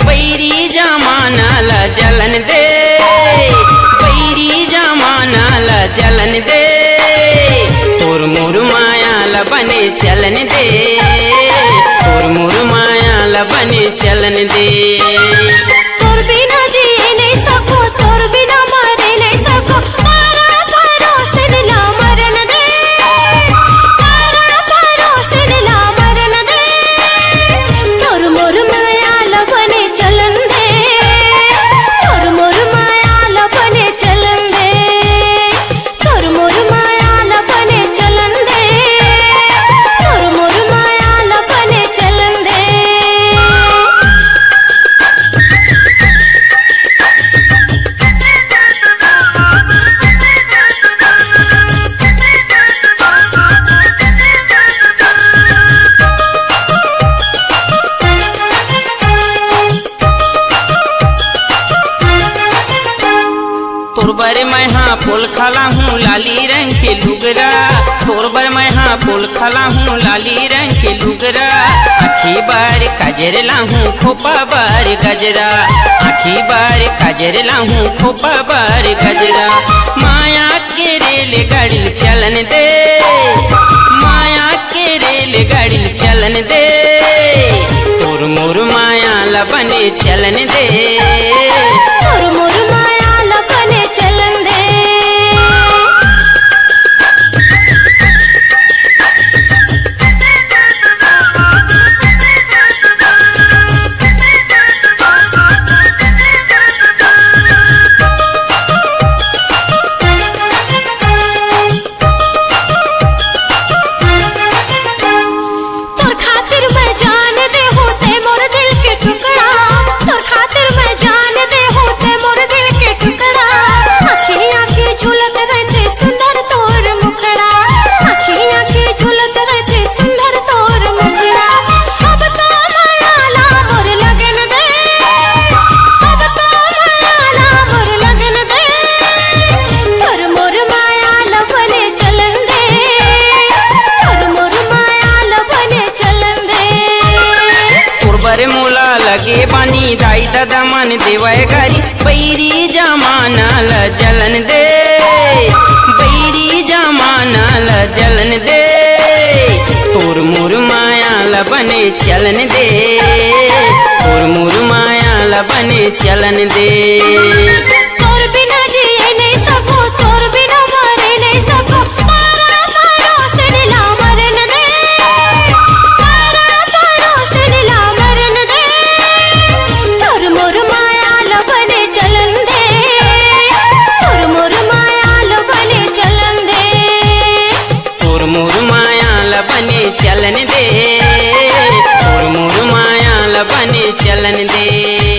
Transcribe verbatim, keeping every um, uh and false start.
बैरी जमाना ला जलन दे, बैरी जमाना ला जलन दे, तोर मोर माया ला बने चलन दे, तोर मोर माया ला बने चलन दे। तोर बिना जिए नहीं सको, तोर बिना मरे नहीं सको, पारा परोसिन ला मरन दे, पारा परोसिन ला मरन दे। तोर मोर माया ला बने चलन दे, तोर मोर माया ला बने चलन दे, तोर मोर माया ला बने चलन दे, तोर मोर माया ला बने चलन दे। तोर बर मैं हा पोल खला हूँ लाली रंग के लुगरा, तोर बर मैं हा पोल खला हूँ लाली रंग के लुगरा। आँखी बर काजर लाहूँ, खोपा बर गजरा, आँखी बर काजर लाहूँ, खोपा बर गजरा। माया के रेलगाड़ी चलन दे, माया के रेलगाड़ी चलन दे, तोर मोर माया ला बने चलन दे, तोर मोर माया ला बने चलन दे। तोर खातिर मैं जान देहूं, ते मोर दिल के टुकड़ा। तोर खातिर मैं जान देहूं, ते मोर दिल के टुकड़ा। अखियां के झूलत रहते सुंदर तोर मुखड़ा, अखियां के झूलत रहते सुंदर तोर मुखड़ा। अब तो माया ला मोर लगन दे, अब तो माया ला मोर लगन दे। तोर मोर माया ला बने चलन दे, तोर मोर माया ला बने चलन दे। तोर बर मोला लगे बानी दाई ददा मन देवय गारी, बैरी जमाना ला जलन दे, बैरी जमाना ला जलन दे, तोर मोर माया ला बने चलन दे, तोर मोर माया ला बने चलन दे। तोर बिना जिए नहीं सको, तोर बिना मरे नहीं सको, पारा परोसिन ला मरन दे, पारा परोसिन ला मरन दे। तोर मोर माया ला बने चलन दे, तोर मोर माया ला बने चलन दे। तोर मोर माया ला बने चलन दे, तोर मोर माया ला बने चलन दे।